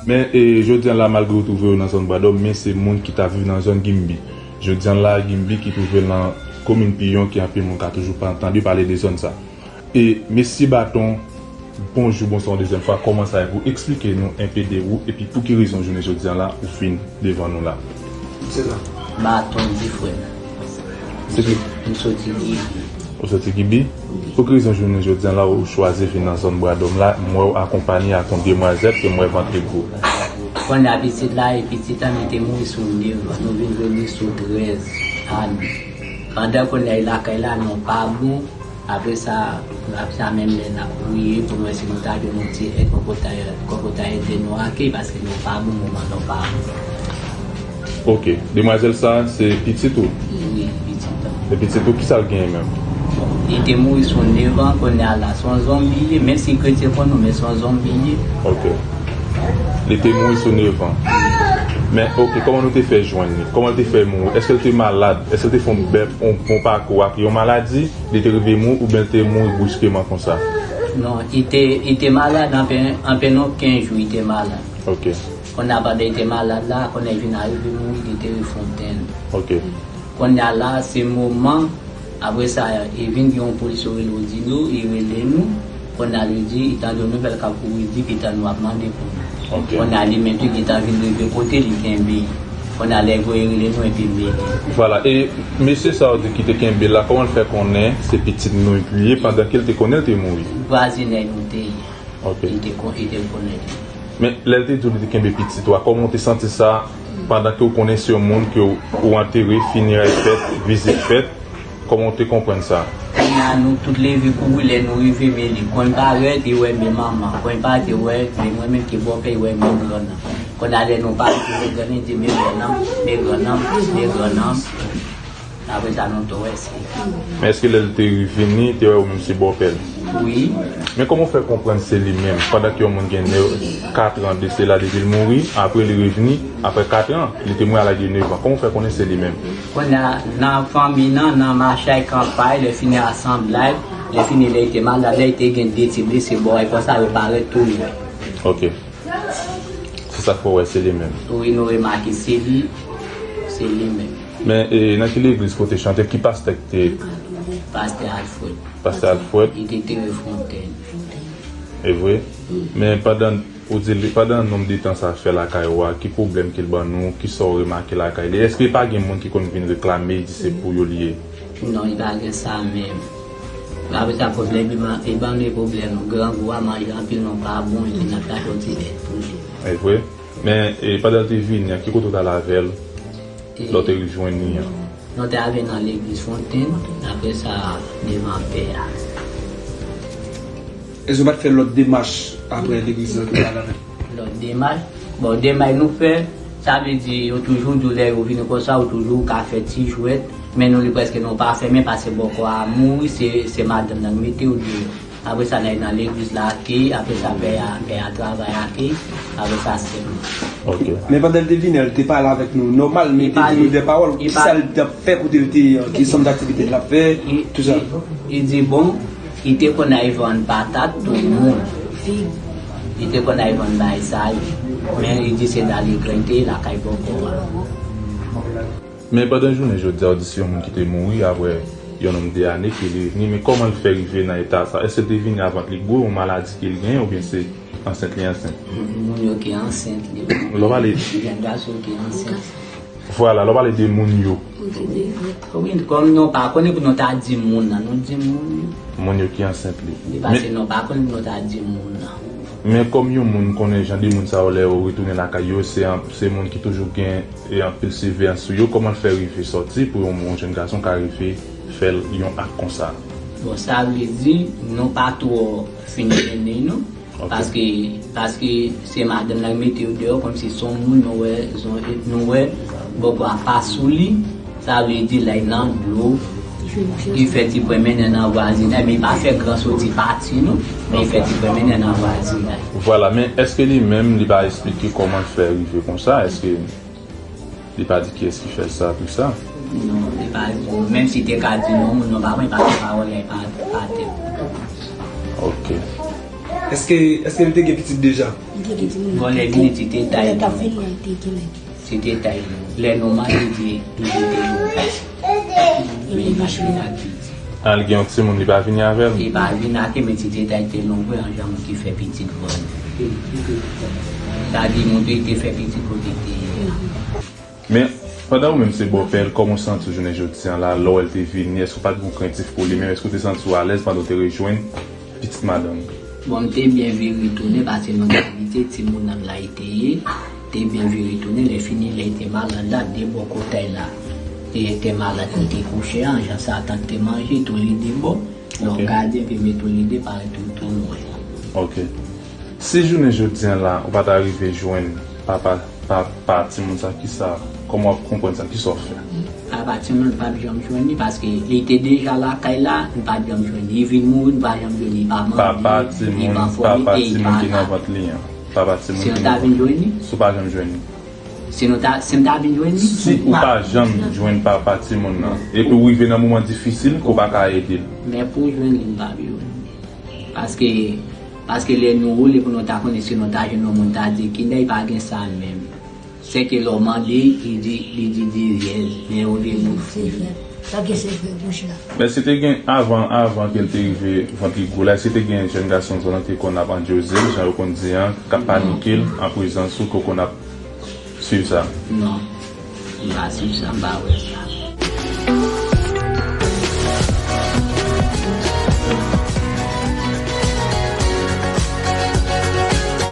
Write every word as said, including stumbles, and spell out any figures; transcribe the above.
Men, e, jodi a la, malgre w twouve w nan zòn Bwadòm, men se moun ki t ap viv nan zòn Gimbi. Jodi a la, Gimbi ki twouve l nan komin Piyon, ke anpil moun ka toujou pa, tande pale de zòn sa. E, mesye Baton, bonjou, bonswa yon dezyèm fwa, kòman sa ye pou eksplike nou enpe de ou, epi pou ki rezon jounen jodi a la, ou vin devan nou la? Se sa. Baton di frè m. Se ki M soti Gimbi. Ou soti Gimbi? Wi. Pou ki rezon jounen jodi a la ou chwazi vin nan zòn Bwadòm la? M wè w akonpanye ak yon demwazèl ke m wè vant li gwo. Kounye a pitit la, e pitit la, li te mouri sou nèf an. Nou vin jwenn li sou trèz ane. Pandan kounye a, e lakay la, nou pa bon. Apre sa, apre sa, menm lè n ap priye pou nou wè si nou ta jwenn yon ti èd, kòkòtay, kòkòtay ede nou ake, paske nou pa bon, moman nou pa bon. Ok. Demwazèl sa, se pitit ou? Wi, pitit an. E pitit ou, kisa l genyen menm? Bon, li te mouri sou nèf an, kounye a la, se yon zonbi li ye, menm si kretyen konn nou, men se yon zonbi li ye. Ok. Li te mouri sou nèf an. Men, ok, kòman nou te fè jwenn li? Kòman l te fè mouri? Èske l te malad? Èske l te fè yon bèl, yon bon pakou ak yon maladi? Li te rive mouri oubyen l te mouri briskeman konsa? Non, li te, li te malad anpe, anpe non kenz jou, li te malad. Ok. Kounye a pandan li te malad la, kounye a li vin arive mouri, li te Fontenn. Ok. Kounye a la, se moman, apre sa, e vin gen yon polis yo rele Odino, li rele nou. Kounye a li di, li tande yon nouvèl k ap kouri, di ki tann nou ap mande pou nou. Ok. Kounye a li menm tou gentan vin rive kote li kenbe. Kounye a lè voye rele nou epi mele. Vwala, e mesye sa ou di ki te kenbe la, kòman l fè konnen se pitit nou li ye pandan ke l te konnen l te mouri? Vwazinay nou te ye. Ok. Li te kon-, li te konnen li. Men, lè l te di w li te kenbe pitit ou a, kòman w te santi sa pandan ke w konnen se yon moun ke w, ou antere, fineray fèt, vizit fèt? Kòman w te konprann sa? Kounye a, nou tout leve kouri lè nou rive, men li. Kwen parèt, li wè men manman. Kwen parèt, li wè men mwen menm ki bòpè, li wè men grannanm. Kounye a, lè nou pale, men grannanm, li di men grannanm, men grannanm, men grannanm. Apre sa, nou tou wè se. Men èske lè l te vini, te wè ou menm se bòpè l? Wi. Men kòman w fè konprann se li menm, pandan ke yon moun gen nèf, kat an de sela depi l mouri, apre li revini, apre kat an, li te mouri a laj de nèf an. Kòman w fè konnen se li menm? Kounye a, nan fanmi nan, nan machay, kanpay, lè fini asanblay, lè fini lè li te malad, lè li te gen de ti blese bò, e konsa yo parèt tou yo. Ok. Se sa k fè w wè se li menm. Wi, nou remake se li, se li menm. Men, e, nan ki legliz ke w te chante? Ki pastè ki te? Pastè Alfred. Pastè Alfred? Li te Terre Fontaine. E vre? Wi. Men pandan, ou di, pandan nonb de tan sa fè lakay ou a, ki pwoblèm ke l ban nou? Kisa w remake lakay li? Èske pa gen moun ki konn vin reklame, di se pou yo li ye? Non, li pa gen sa menm. Apre sa, pwoblèm, li ban, li ban nou pwoblèm. Grangou a manje anpil, nou pa bon, epi n ap chache yon ti èd pou li. E vre? Men, e, pandan l te vini an, ki kote w t al avè l? E, lè w te rijwenn li an? Nou te avè l nan legliz Fontenn, apre sa, devan pè a. Èske w pa t fè lòt demach apre legliz la ke w t al avè l? Lòt demach? Bon, demach nou fè, sa vle di, yo toujou di w lè yo vini konsa, ou toujou ka fè ti jwèt, men nou li prèske nou pa fè, men paske bòkò a mouri, se, se madanm nan ki mete w deyò. Apre sa, n al nan legliz la ake, apre sa, pè a, pè a travay ake, apre sa, se nou. Ok. Men pandan l te vini an, l te pale avèk nou nòmal, men li te di nou de pawòl, kisa l t ap fè, kote l te ye, ki sòm daktivite l ap fè, tou sa. Li, li di, bon, li te konn al vann patat, tout moun. Li te konn al vann bagay sa yo. Men li di se nan legliz li te ye lakay bòkò a. Men pandan jounen jodi a, w di se yon moun ki te mouri apre yon nonb de ane ke li revini, men kòman l fè rive nan eta sa? Èske l te vini avè yon maladi ke l genyen oubyen se ansent li ansent? Moun yo ki ansent li. Lè w pale. Jèn gason ki ansent. Vwala, lè w pale de moun yo. Wi, kòm nou pa konnen pou nou ta di moun nan, nou di moun yo. Moun yo ki ansent li. Li pase nou pa konnen pou nou ta di moun nan. Men kòm yon moun konnen jan de moun sa yo lè yo retounen lakay yo, se an-, se moun ki toujou gen e anpil siveyans sou yo, kòman l fè rive sòti pou yon, yon jèn gason ka rive fè l yon ak konsa? Bon, sa vle di, nou pa twò fin mennen, non. Ok. Paske, paske se madanm nan ki mete yo deyò, kòmsi se yon moun nou wè, nou wè, bòkò a pa sou li, sa vle di lè l nan dlo, li fè ti pwen mennen nan vwazinay, men li pa fè gran soti pati, non, men li fè ti pwen mennen nan vwazinay. Vwala, men èske li menm, li pa eksplike kòman l fè rive konsa? Èske Li pa di kiyès ki fè l sa, tou sa. Non, li pa di. Menm si te ka di non, moun nan pa konn, paske pawòl la pa, pa tèt. Ok. Èske, èske li te gen pitit deja? Li te gen timoun. Bon, lè vini, ti te tay. Lè t ap vini, li te gen nèg. Ti te tay. Lè nou marye, li te, li te gen yon. Li mache ak pitit. Ah, li gen yon timoun, li pa vini avè l? Li pa vini ak li, men ti te tay te long vre, an jan moun ki fè pitit vre. Sa di, moun te, te fè pitit kote te ye a. Men, pandan ou menm se bòpè l, kòman w santi w jounen jodi a la, lè w wè l te vini, èske w pa t gen krentif pou li menm? Èske w te santi w alèz pandan w te rejwenn pitit madanm? Bon, m te byen vire tounen, paske nou te abitye timoun nan la li te ye. Te byen vire tounen, lè fini, lè te malad la, de bò kotay la. Te, te malad, li te kouche an, jan sa, tan te manje, tou li de bò. Donk, gade, pi met tou li de, parèt tou, tou nwè. Ok. Si jounen jodi a la, ou pa ta rive jwenn papa, papa timoun sa, kisa, kòman w ap konprann sa, kisa w fè? Papa timoun pa janm jwenn li, paske li te deja lakay la, nou pa janm jwenn li. Li vin mouri, nou pa janm jwenn li. Li pa mande, li pa fòme, papa timoun ki nan vant li an. Papa timoun ki nan vant li. Si nou ta vin jwenn li? Si w pa janm jwenn li. Si nou ta, si m ta vin jwenn li? Si ou pa janm jwenn papa timoun nan, epi w rive nan moman difisil ke w pa ka ede l. Men pou w jwenn li, m pa vin jwenn li. Paske, paske lè nou woule pou nou ta konnen si nou ta jwenn yon moun ta di, "Kinèy pa gen sa menm." Sèke lè w mande, li di, li di deryèz, men ou vin moun fou. Se vre. Sa gen se vre, monchè. Men si te gen avan, avan ke l te rive vant li gwo la, si te gen jèn gason zòn nan te konn ap andyoze l, jan yo konn di an, k ap panike l, an prezans ou, ke w konn ap swiv sa? Non. M pa swiv sa, m pa wè sa.